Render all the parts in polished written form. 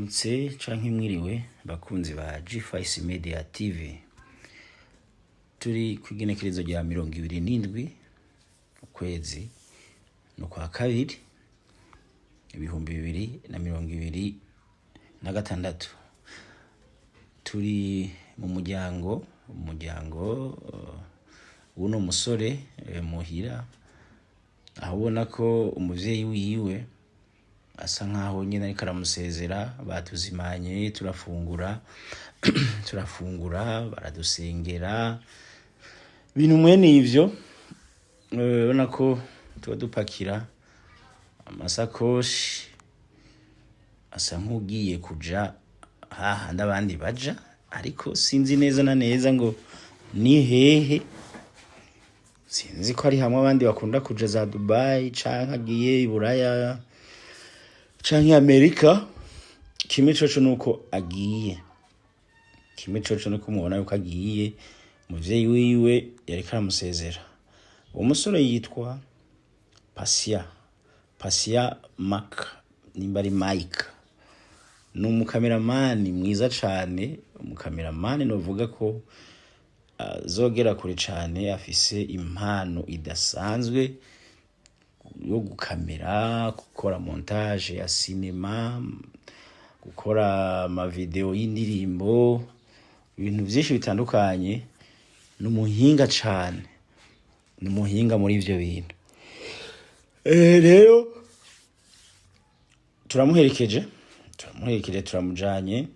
Mwaramutse canke mwiriwe, bakunzi ba G5 Media TV. Turi ku igenekerezo rya 27, ukwezi no kwa kabiri, 2026. Turi mu muryango w'uno musore, muhira, aho ubona ko umuvyeyi wiwe asa nkaho nyine ariko aramusezera. Batuzimanye, turafungura, baradusengera, ibintu mwene ivyo. Urabona ko tuba dupakira amasakoshi, asa nk'ugiye kuja hahandi abandi baja, ariko sinzi neza na neza ngo ni hehe. Sinzi ko ari hamwe abandi bakunda kuja za Dubai, canke agiye i Buraya canke Amerika. Kimwe coco nuko agiye, kimwe coco nuko mubona yuko agiye. Umuvyeyi wiwe yariko aramusezera. Uwo musore yitwa Pasia, Pasia Mak, nimba ari Mike. Ni umukameramani mwiza cane, umukameramani novuga ko azogera kure cane. Afise impano idasanzwe yo gukamera, gukora montage ya cinéma, gukora amavideo y'indirimbo, ibintu vyinshi bitandukanye. Ni umuhinga cane, ni umuhinga muri ivyo bintu. Rero turamuherekeje, turamujanye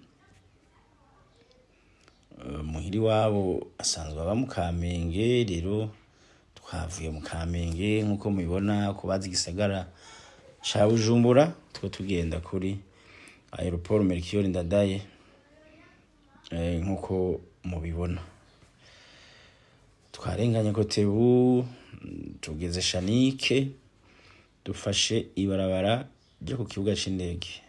muhira iwabo. Asanzwe aba mu Kamenge. Rero twavuye mu Kamenge, nk'uko mubibona ku bazi igisagara ca Bujumbura, two tugenda kuri aéroport Melchior Ndadaye. Nk'uko mubibona, twarenganye Kotebu, tugeze Shanike, dufashe ibarabara ryo ku kibuga c'indege.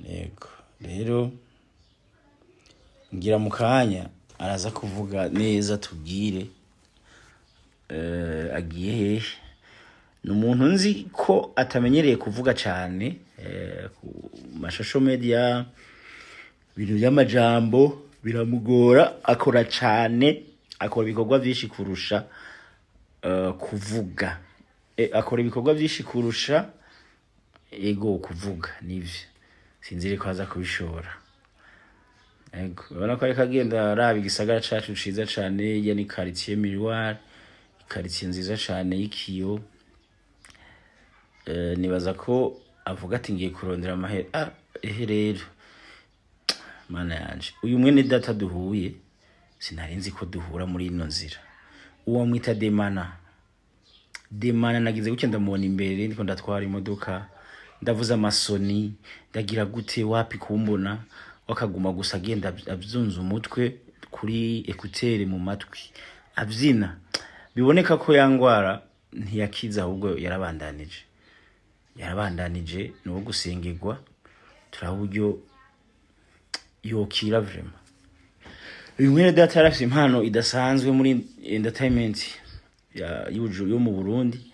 Yego, rero ngira mu kanya araza kuvuga neza, tubwire agiye hehe. Ni umuntu nzi ko atamenyereye kuvuga cane ku ma social media. Ibintu by'amajambo biramugora. Akora cane, akora ibikorwa vyinshi kurusha kuvuga. Akora ibikorwa vyinshi kurusha ego kuvuga. Nivyo, sinzi ko aza kubishobora. Ego, urabona ko ariko agenda araba igisagara cacu ciza cane. Iya ni quartier Miroir, quartier nziza cane y'ikiyo. Nibaza ko avuga ati: "Ngiye kurondera amahera." Ah, ehe rero, Mana yanje, uyu mwene data duhuye, sinari nzi ko duhura muri ino nzira. Uwo mwita Demana. Demana, nagize gutya ndamubona imbere, ndiko ndatwara imodoka, ndavuze amasoni, ndagira gute, wapi kumbona, wakaguma gusa agenda abyunza umutwe kuri écouteurs mu matwi, abyina. Biboneka ko yangwara ntiyakiza, ahubwo yarabandanije, yarabandanije. Ni uwo gusengerwa, turaba uburyo yokira. Vraiment, uyu mwene data yarafise impano idasanzwe muri entertainment yo mu Burundi,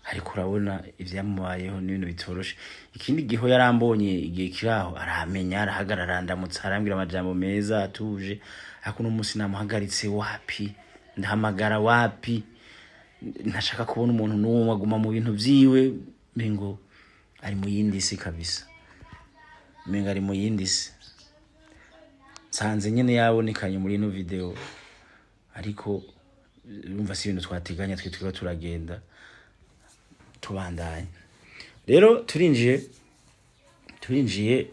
ariko urabona ivyamubayeho n'ibintu bitoroshe. Ikindi gihe yarambonye igihe kiraho, aramenya, arahagarara, ndamutsa, arambwira amajambo meza atuje. Ariko uno munsi namuhagaritse, wapi, ndahamagara, wapi, ntashaka kubona umuntu n'umwe, aguma mu bintu vyiwe, mengo ari mu yindi si kabisa, mengo ari mu yindi si. Nsanze nyene yabonekanye muri ino video, ariko urumva si ibintu twateganya. Twe turiko turagenda, tubandanya. Rero turinjiye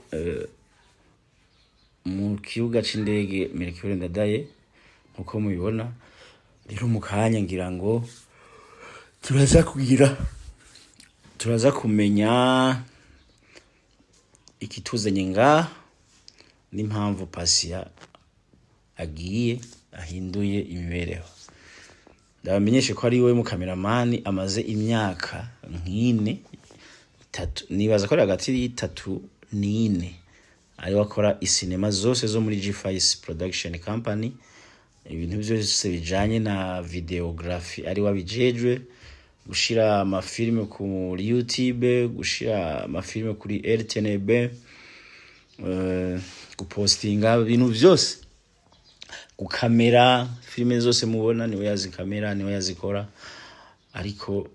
mu kibuga c'indege Melchior Ndadaye, nkuko mubibona. Rero mu kanya ngira ngo turaza kumenya ikituzanye ngaha n'impamvu Pasiya agiye ahinduye imibereho. Ndabamenyeshe ko ari we mukameramani amaze imyaka nk'ine, 3, nibaza ko ari hagati y'3 n'ine, ariwe akora isinema zose zo muri G5 Production Company. Ibintu byose bijanye na videography ari wabijejwe, gushira amafilme kuri YouTube, gushira amafilme kuri RTNB. Gupostinga ibintu vyose, gukamera filime zose mubona niwe yazikamera, niwe yazikora. Ariko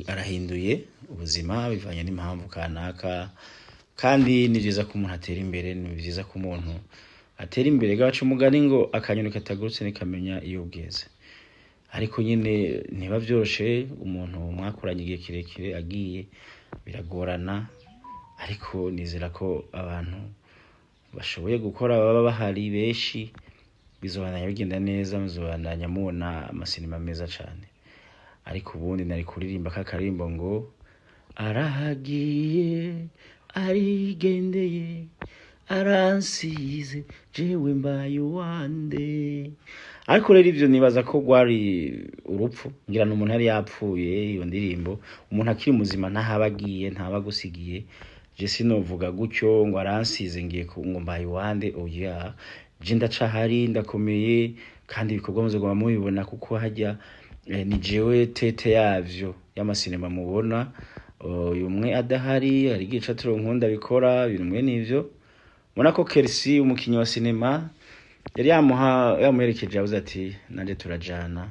arahinduye ubuzima bivanye n'impamvu kanaka. Kandi ni byiza ko umuntu atera imbere, ni byiza ko umuntu atera imbere. Gaca umugani ngo akanyoni katagurutse ntikamenya iyo bweze. Ariko nyine ntiba vyoroshe, umuntu mwakoranye igihe kirekire agiye, biragorana. Ariko nizera ko abantu bashoboye gukora baba bahari benshi, bizobandanya bigenda neza, muzobandanya mubona amasinema meza cane. Ariko ubundi nari kuririmba ka karirimbo ngo arahagiye, arigendeye, aransize, jewe mbaye uwande. Ariko rero ivyo nibaza ko rwari urupfu, ngira ni umuntu yari yapfuye. Iyo ndirimbo, umuntu akiri muzima ntahaba agiye, ntaba agusigiye. Je sinovuga gutyo ngo aransize, ngiye ngo mbaye uwande. Oya, je ndacahari, ndakomeye, kandi ibikorwa muzoguma mubibona, kuko hajya ni jewe tête yavyo y'amasinema mubona. Uyu umwe adahari, hari igihe ca turonkunda bikora ibintu mwe nivyo. Mubona ko Kersi, umukinyi wa sinema, yari yamuha yamuherekeje, yavuze ati nanje turajana,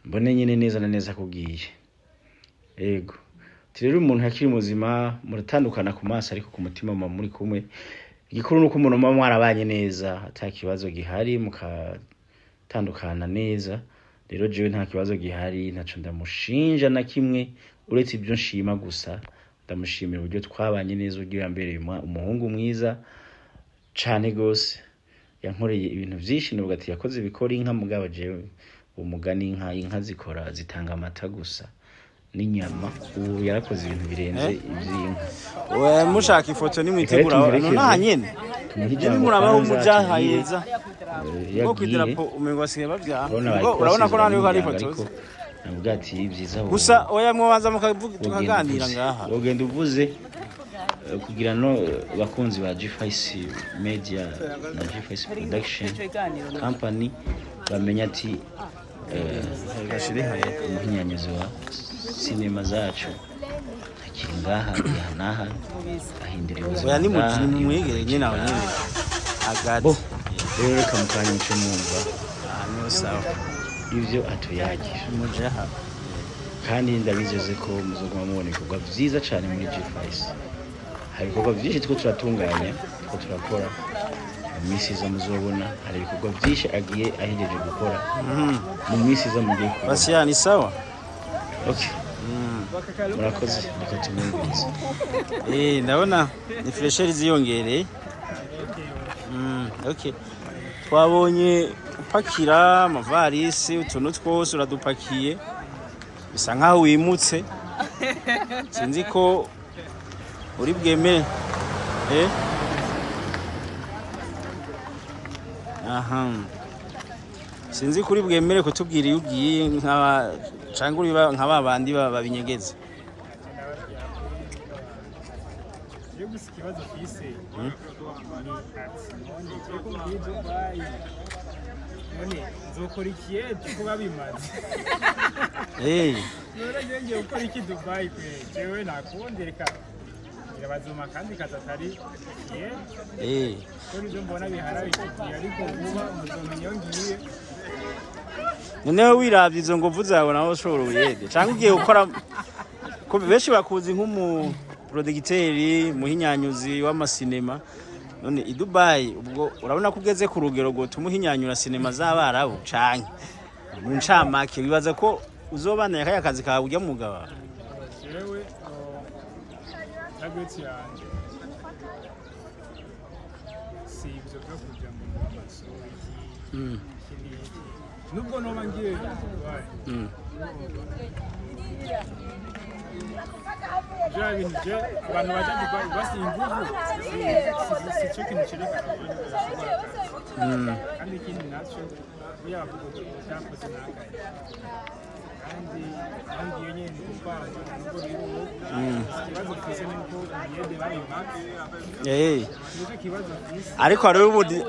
mbone nyine neza na neza kugiye. Ego. Ati rero umuntu akiri muzima muratandukana ku maso, ariko ku mutima muba muri kumwe. Igikuru nuko umuntu muba mwarabanye neza, ata kibazo gihari, mukatandukana neza. Rero jewe nta kibazo gihari, ntaco ndamushinja na kimwe, uretse ibyo nshima gusa. Ndamushimira uburyo twabanye neza, uburyo yambereye umuhungu mwiza cane gose. Yankoreye ibintu vyinshi. Nuvuga ati yakoze ibikora inka, mugabo jewe umugani inka, inka zikora zitanga amata gusa n'inyama. Ubu yarakoze ibintu birenze ivy'inka. We mushaka ifoto nimwitegura. Reka rero none aha nyene tumuhe ijambo nimurabaho kwanza, mujahayeza tubwire, bwo yagiye kwidarapo umengo basigaye bavyaha. urabona Ubwo bariko urabona ko basezera nta niho n'umuryango, barifotoza. ariko navuga ati vyiza Gusa oya, mwobanza mukavuga wogenda tukaganira uvuze. ngaha. Wogenda uvuze, kugira no bakunzi ba G5 Media na G5 Production Company bamenya ati umuhinyanyozi wa sinema zacu akiri ngaha, aha n'aha, ahindura ubuzima Oya, ngaha, nimumwegere nyene aho nyene hagati. Bo rero reka mukanya muce mwumva Ah, niho sawa. ivyo atuyagira. Mujaha. Kandi ndabizeze ko muzoguma mubona ibikorwa vyiza cane muri G5. Hari ibikorwa vyinshi turiko turatunganya, turiko turakora. Mu minsi iza muzobona hari ibikorwa vyinshi agiye ahejeje gukora, mu minsi iza mugiye kubona. Basiya ni sawa. Okay, murakoze, reka tumwumvirize. Ndabona ni fraîcheur ziyongereye. Okay. Twabonye upakira amavarisi, utuntu twose uradupakiye, bisa nkaho wimutse. Sinzi ko uri bwemere. Eh? Aha. Sinzi ko uri bwemere kutubwira iyo ugiye nk'aba cyangwa uri nka ba bandi babinyegeza. Iyo gusa ikibazo ufise ni ati none je ko ngiye Dubai, none nzokora ikiyede ko babimaze? None je ngiye gukora iki Dubai kwe? Jewe nakundi, reka irabazuma kandi kazi atari ikiyede ko nivyo mbona bihara bikigiye, ariko vuba muzomenya iyo ngiye. Noneho wiravye izo nguvu zawe, nawe ushobora ubuyede canke ugiye gukora ko benshi bakuzi nk'umu producteur, muhinyanyuzi w'amasinema. None i Dubai ubwo urabona ko ugeze ku rugero rwotuma uhinyanyura sinema z'abarabu, canke mu ncamake wibaza ko uzobandanya kaya kazi kawe ujya mugaba? Jewe target yanje si ivyo vyo kuja mu maso iki iki n'iki, nubwo noba ngiye Dubai. Bya bintu je abantu baja Dubai basi inguvu si cyo kintu cerekana ko bashobora akazi. Kandi ikindi nacyo, buriya bavuga ngo utakoze nakaye, kandi aho ngiye nyene ni kukwanga nubwo biri ubu. Ikibazo mfise ni uko imyende bayimatse. Nicyo kibazo mfise. Ariko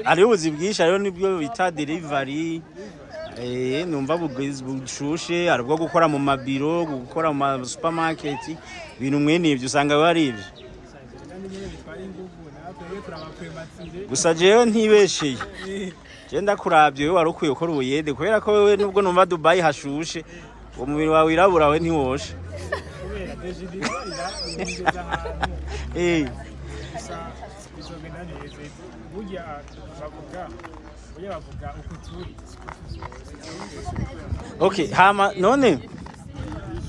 hariho ubuzi bwinshi, hariho n'ibyo bita delivery, numva bushushe, hari ubwo gukora mu mabiro, gukora mu ma supermarket, ibintu mwene ivyo usanga biba ari ivyo. bindi nyene bitwara inguvu, natwe rero turaba prématurés. Gusa jewe ntibesheye, je ndakuravye, wewe wari ukwiye gukora ubuyede, kubera ko wewe nubwo numva Dubai hashushe, uwo mubiri wawe wirabura we ntiwoshe. Kubera déjà idikorera bingeza ahantu. Gusa bizogenda neza. Burya bavuga uku turi siko tuzoza. Okay, hama none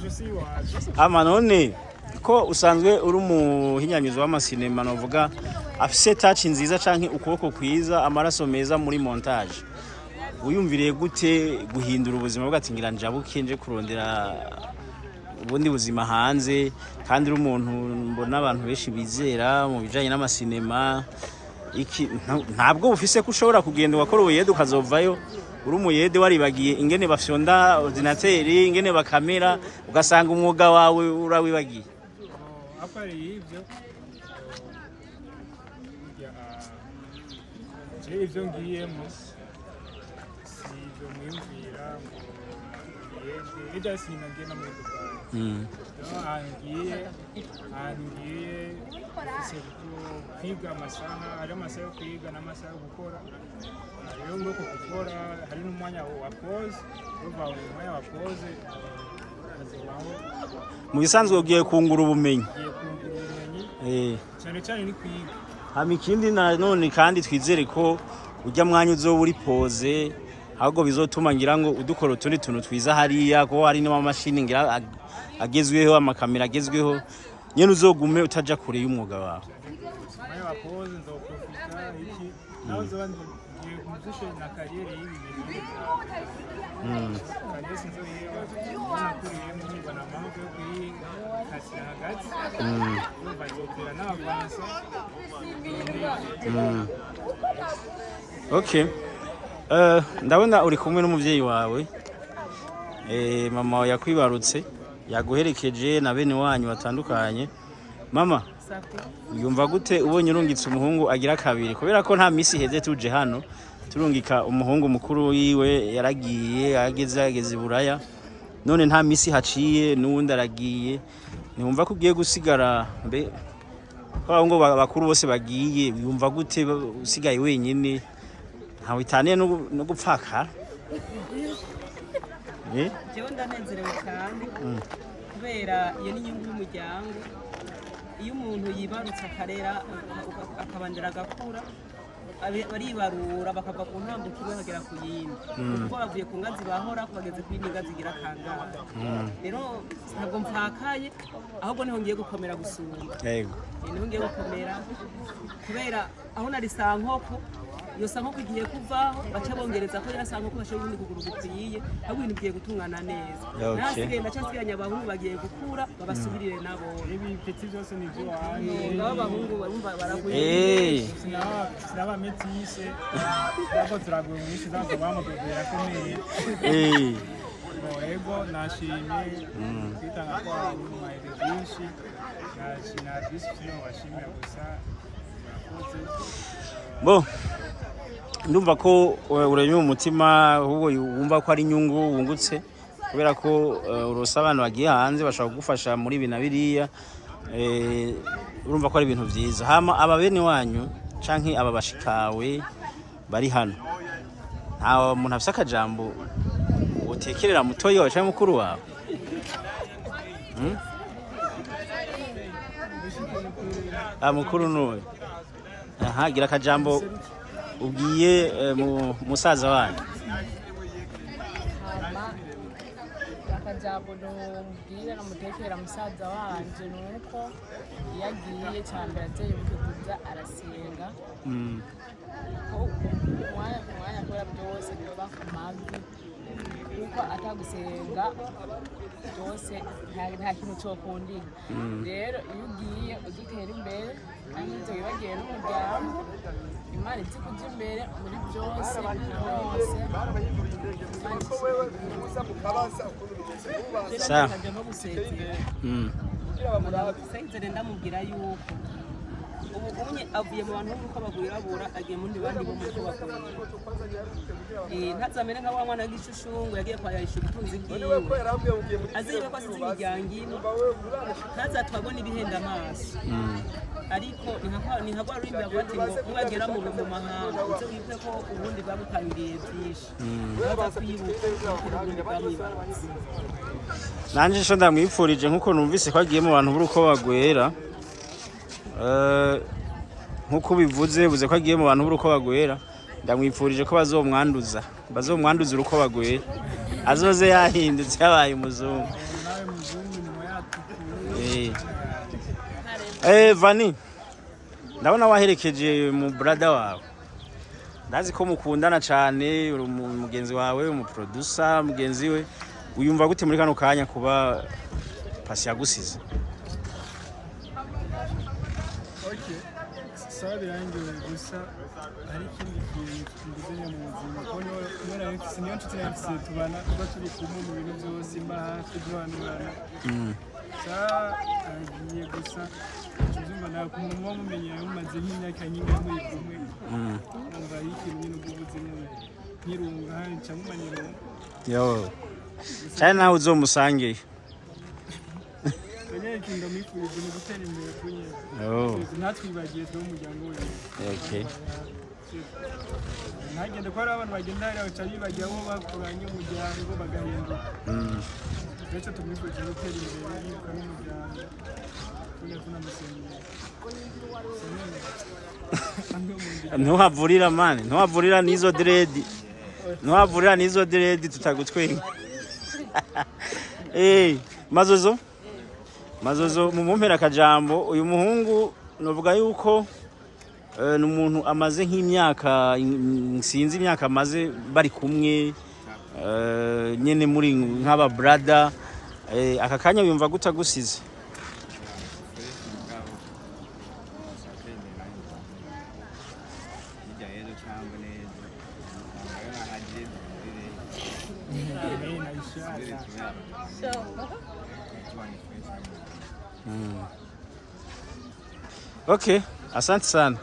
Je si iwacu. Hama none ko usanzwe uri umuhinyanyuzi w'amasinema, novuga afise touch nziza canke ukuboko kwiza, amaraso meza muri montage, wiyumviriye gute guhindura ubuzima bwa ati ngira njabuke nje kurondera ubundi buzima hanze, kandi uri umuntu mbona abantu benshi bizera mu bijanye n'amasinema? Iki ntabwo bufise ko ushobora kugenda ugakora ubuyede, ukazovayo uri umuyede waribagiye ingene bafyonda ordinateur, ingene bakamera, ugasanga umwuga wawe urawibagiye? À part y'ibyo, burya je ibyo ngiyemo si ibyo mwiyumvira ngo ngiyende ijya sinagenda muri Dubai. Rero ahantu ngiye mfise kwiga amasaha, hari amasaha yo kwiga n'amasaha yo gukora. Rero muri uko gukora hari n'umwanya wa pause. Urumva umwanya wa pause hazobaho. Mu bisanzwe ugiye kungura ubumenyi. Ngiye kungura ubumenyi. Cyane cyane ni kwiga. Hama ikindi nanone kandi twizere ko ujya mwanya uzoba uri pause, ahubwo bizotuma ngira ngo udukora utundi tuntu twiza hariya, ko hari n'amamashini ngira agezweho, amakamera agezweho nyene, uzogume utaja kure y'umwuga wawe. Umwanya wa pause nzoprofita iki naho nzoba ngiye kumuzishe na carrière y'ibi bintu. Carrière sinzoyiheba, nakuriyemo nkumva nta mpamvu yo kuyikatira hagati. Urumva nzotera n'avansa. Okay. Ndabona uri kumwe n'umuvyeyi wawe, mama wawe yakwibarutse, yaguherekeje na bene wanyu batandukanye. Mama, yumva gute ubonye urungitse umuhungu agira kabiri? Kubera ko nta misi iheze tuje hano turungika umuhungu mukuru wiwe, yaragiye ageze i Buraya, none nta misi haciye n'uwundi aragiye. Ntiwumva ko ugiye gusigara? Mbe ko abahungu bakuru bose bagiye, yumva gute usigaye wenyine? Ntawe itaniye no gupfakara, eh? Jewe ndanezerewe cyane kubera iyo ni inyungu y'umuryango. Iyo umuntu yibarutse akarera, akabandera agakura, baribarura bakava ku ntambuko imwe bagera ku yindi. Ni ukuvuga bavuye ku ngazi bahora bageze ku yindi ngazi igira kangahe. Rero ntabwo mpfakaye, ahubwo niho ngiye gukomera gusumba. Niho ngiye gukomera kubera aho nari sankoko, iyo sankoko igiye kuvaho, baca bongereza ko ya sankoko, bashobora ubundi kuguru gukwiye, ahubwo ibintu bigiye gutungana neza. Nasigaye ndacyasigaranye abahungu, bagiye gukura babasubirire nabo. Ibi peti byose ni iby'iwanyu. Ngabo abahungu barumva baraguye. Sinaba métisse ntabwo turaguye mwinshi ntabwo bamugobera birakomeye. Bon, ego nashimye kwitanga kwanyu, mwaheje byinshi, nta byinshi byo bashimira, gusa murakoze. Bo ndumva ko uremye mu mutima, ahubwo wumva ko ari inyungu wungutse, kubera ko urose abantu bagiye hanze bashobora kugufasha muri ibi na biriya. Urumva ko ari ibintu vyiza. Hama aba bene wanyu canke aba bashikawe bari hano, nta muntu afise akajambo wotekerera mutoyi wawe canke mukuru wawe? Ah, mukuru nuwe. Aha, gira akajambo ubwiye musaza wanyu. Hama akajambo nomubwira, namutekera musaza wanje, nuko iyo agiye, cambere aze yibuke kuza arasenga, ko umwanya ku mwanya, kubera byose biva ku mavi, kuko atagusenga byose nta kintu cokundira. Rero iyo ugiye udutera imbere kandi ivyo wibagiwe n'umuryango, Imana izi kuja imbere muri byose na hose. Imana Sawa. Akajambo gusezera. Sezere ndamubwira yuko Ubu unye avuye mu bantu b'uko bagwirabura, agiye mu bandi bo mu uko bagwira. Ntazamere nka wa mwana w'igishushu yagiye kwayarisha ubutunzi bwiwe. Azibe ko asize imiryango ino, ntazatwagwe n'ibihenda amaso. Ariko ni nka rwa rurimi bavuga ati ngo niwagera mu mahanga, uze wibuke ko ubundi bwagutangiriye byinshi. Baza kwibuka uburundi bwamwibarutse. Nanje ico ndamwipfurije, nkuko numvise ko agiye mu bantu b'uruko bagwera, nkuko ubivuze, buze ko agiye mu bantu b'uruko bagwera, ndamwipfurije ko bazomwanduza uruko bagwera, azoze yahindutse, yabaye umuzungu. Nawe muzungu inyuma yatukuye. Vani, ndabona waherekeje mu brother wawe, ndazi ko mukundana cyane, uri mugenzi wawe, umu producer mugenzi we. Wiyumva gute muri kano kanya kuba Pasi yagusize? Okay, sawa, birangiwe. Gusa hari ikindi kintu mbuzanye mu buzima, kuko niyo nari mfise, niyo nshuti nari mfise, tubana tuba turi kumwe mu bintu byose, mba hafi, duhanurana. Sawa, aragiye, gusa ubyumva nawe ku muntu muba mumenyeranye, mumaze nk'imyaka nyinshi muri kumwe, numva hari ikintu nyine ubwo ubuze nyine nkirunga nca mumanira. Yo, cyane nawe uzomusangeyo. Nyine ikintu ndamwifurije ni gutera imbere ku nyine. Oh. Ntatwibagiye twe umuryango we. Okay. Ntagende, ko hari abantu bagenda hariya baca bibagira abo bakuranye umuryango, bagahinduka. Bityo tumwifurije gutera imbere, yibuka n'umuryango, tujya tunamusengera. Ntuhavurira mani, ntuhavurira n'izo dread, ntuhavurira n'izo dread, tutagutwenga. Mazozo, Mazozo, mumumpera akajambo. Uyu muhungu novuga yuko ni umuntu amaze nk'imyaka, sinzi imyaka amaze bari kumwe, nyene muri nk'aba brother. Aka kanya yumva gutagusize? Fresh, mugabo ateye hirya y'ejo cyangwa neza aje duhurire, dusubire tube tubanye fresh. Okay, asante sana.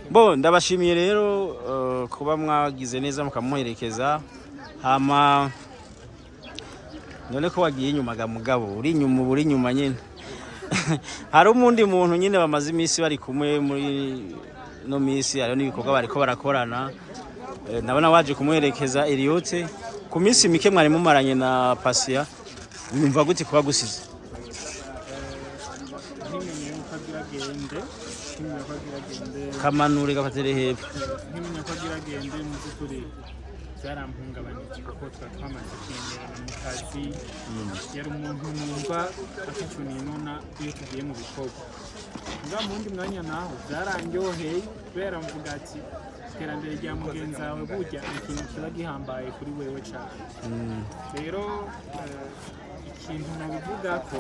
Bo ndabashimiye rero kuba mwagize neza mukamuherekeza. Hama none ko wagiye inyuma ga mugabo, uri inyuma, uba uri inyuma nyine. Hari umundi muntu nyine bamaze iminsi bari kumwe muri no minsi, hariho n'ibikorwa bariko barakorana. Ndabona waje kumuherekeza. Eliyote, ku minsi mike mwari mumaranye na Pasiya, wumva gute kuba gusize? Nkimenye yuko agira agende, nkimenya ko agira agende. Kamanure gafatere hepfo. Nkimenya ko agira agende, mu by'ukuri byarampungabanije, kuko tuba twamaze kumenyerana mu kazi. Yari umuntu numva ataco ninona iyo tugiye mu bikorwa. Mbwa mu wundi mwanya naho byarandyoheye, kubera mvuga ati iterambere rya mugenzi wawe burya ni ikintu kiba gihambaye kuri wewe cyane. Rero ikintu nabivuga ko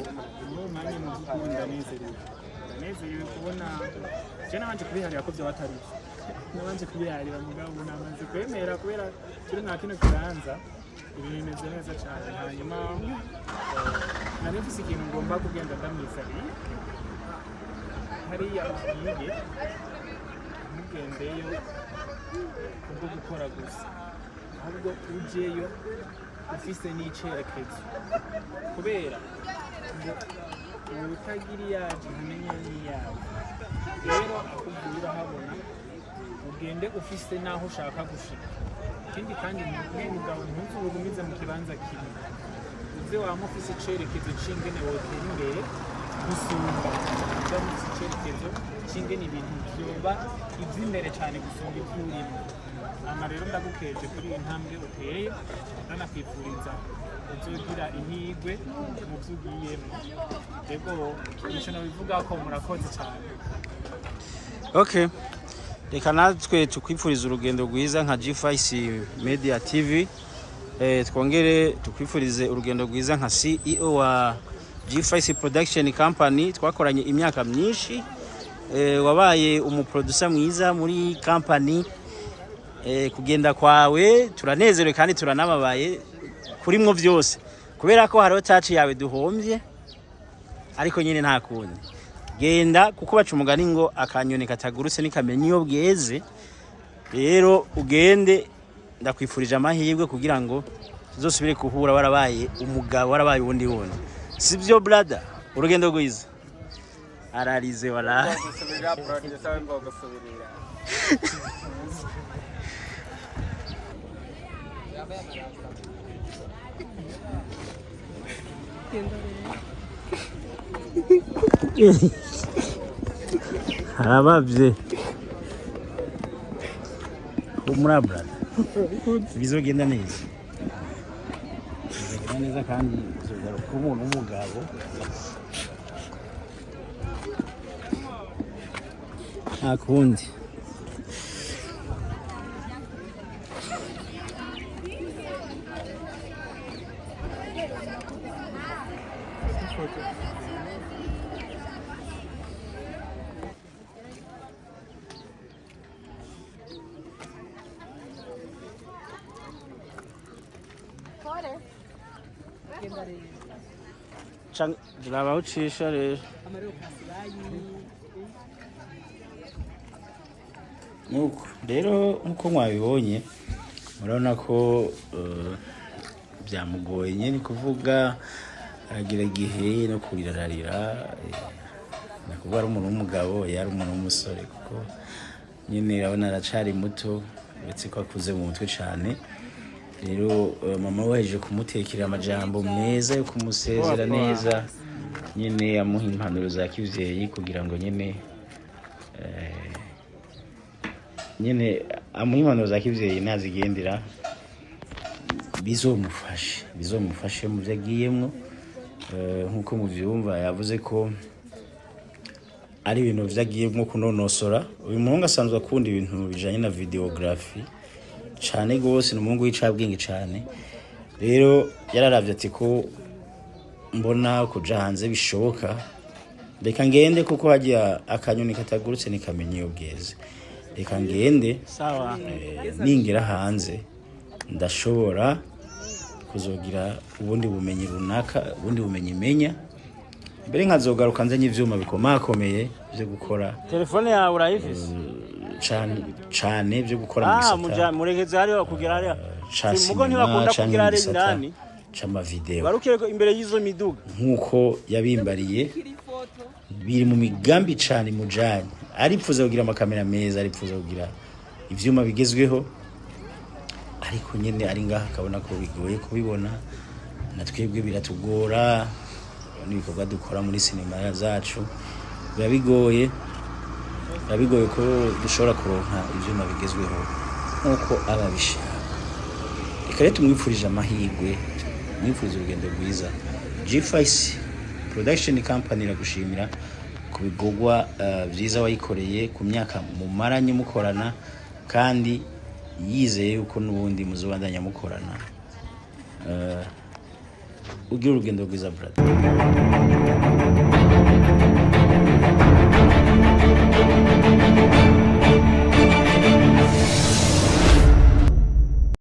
muri uwo mwanya, mu by'ukuri ndanezerewe, ndanezerewe kubona je nabanje kubiharira ko byaba atari byo. Nabanje kubiharira, mugabo ubu namaze kwemera, kubera turi mwa kino kibanza, ibintu bimeze neza cyane. Hanyuma nari mfise ikintu ngomba kugenda ndamwisabiye hariya ugiye. Ntugendeyo kubwo gukora gusa, ahubwo ujeyo ufise n'icerekezo, kubera ngo uwutagira iyaje ntamenya n'iyawe. Rero akubwiye urahabona, ugende ufise n'aho ushaka gushika. Ikindi kandi, ubwenge bwawe ntuzubugumize mu kibanza kimwe, uze wama ufise icerekezo c'ingene wotera imbere gusumba, uze wama ufise icerekezo c'ingene ibintu vyoba ivy'imbere cane gusumba ivyo urimo. Hama rero ndagukeje kuri iyi ntambwe uteye, ndanakwifuriza uzogira ihigwe mu vyo ugiyemwo. Rego, nico nobivuga ko murakoze cane. Okay. Reka natwe tukwifuriza urugendo rwiza nka G5 Media TV. Twongere tukwifurize urugendo rwiza nka CEO wa G5 Production Company twakoranye imyaka myinshi. Wabaye umuproducer mwiza muri company. Kugenda kwawe turanezerewe kandi turanababaye kurimwo byose, kubera ko hariho touch yawe duhombye, ariko nyine nta kundi. Genda, kuko baca umugani ngo akanyoni katagurutse ntikamenya iyo bweze. Rero ugende, ndakwifurije amahirwe kugira ngo tuzosubire kuhura warabaye umugabo, warabaye uwundi wundi, sibyo brother? Urugendo rwiza. Ararize wala. Gusubirira producer we ngo gusubirira. Arabavye humura brother, bizogenda neza, bizogenda neza, kandi uzogaruka umuntu w'umugabo, nta kundi. Raba aho ucisha rero. Amarero pasi bayi. Nuko rero, nkuko mwabibonye, murabona ko byamugoye nyine kuvuga, aragira igihe no kurira ararira. Nakuvuga ari umuntu w'umugabo, yari umuntu w'umusore, kuko nyine urabona aracari muto, uretse ko akuze mu mutwe cyane. Rero mama we yaje kumutekera amajambo meza yo kumusezera neza nyine, amuha impanuro za kivyeyi kugira ngo nyine nyine amuha impanuro za kivyeyi nazigendera bizomufashe mu byo agiyemwo. Nk'uko muvyumva, yavuze ko ari ibintu vyagiyemwo kunonosora. Uyu muhungu asanzwe akunda ibintu bijanye na videography cane gose, ni umuhungu w'icabwenge cane. Rero yararavye ati ko mbona kuja hanze bishoboka, reka ngende, kuko hagiya akanyoni katagurutse ntikamenya iyo bweze, reka ngende. Sawa. Ningera hanze ndashobora kuzogira ubundi bumenyi runaka, ubundi bumenyi menya mbere, nkazogaruka nzanye ivyuma bikomakomeye vyo gukora. Telefone yawe urayifise? Cane cane vyo gukora mu Ah, gisata muja murekeze hariya kugera hariya. ca Mugo sinema ntibakunda canke kugira mu hariya gisata indani. c'amavideo. Barukire imbere y'izo miduga. Nk'uko yabimbariye, biri mu migambi cane mujanye, aripfuza kugira amakamera meza, aripfuza kugira ivyuma bigezweho, ariko nyene ari ngaha akabona ko bigoye kubibona. Na twebwe biratugora n'ibikorwa dukora muri sinema zacu biba bigoye, biba bigoye ko dushobora kuronka ivyuma bigezweho nk'uko aba abishaka. Reka rero tumwifurije amahirwe, tumwifurize urugendo rwiza. G5 Production Company iragushimira ku bikorwa vyiza wayikoreye ku myaka mumaranye mukorana, kandi yizeye yuko n'ubundi muzobandanya mukorana. Ugire urugendo rwiza, brother.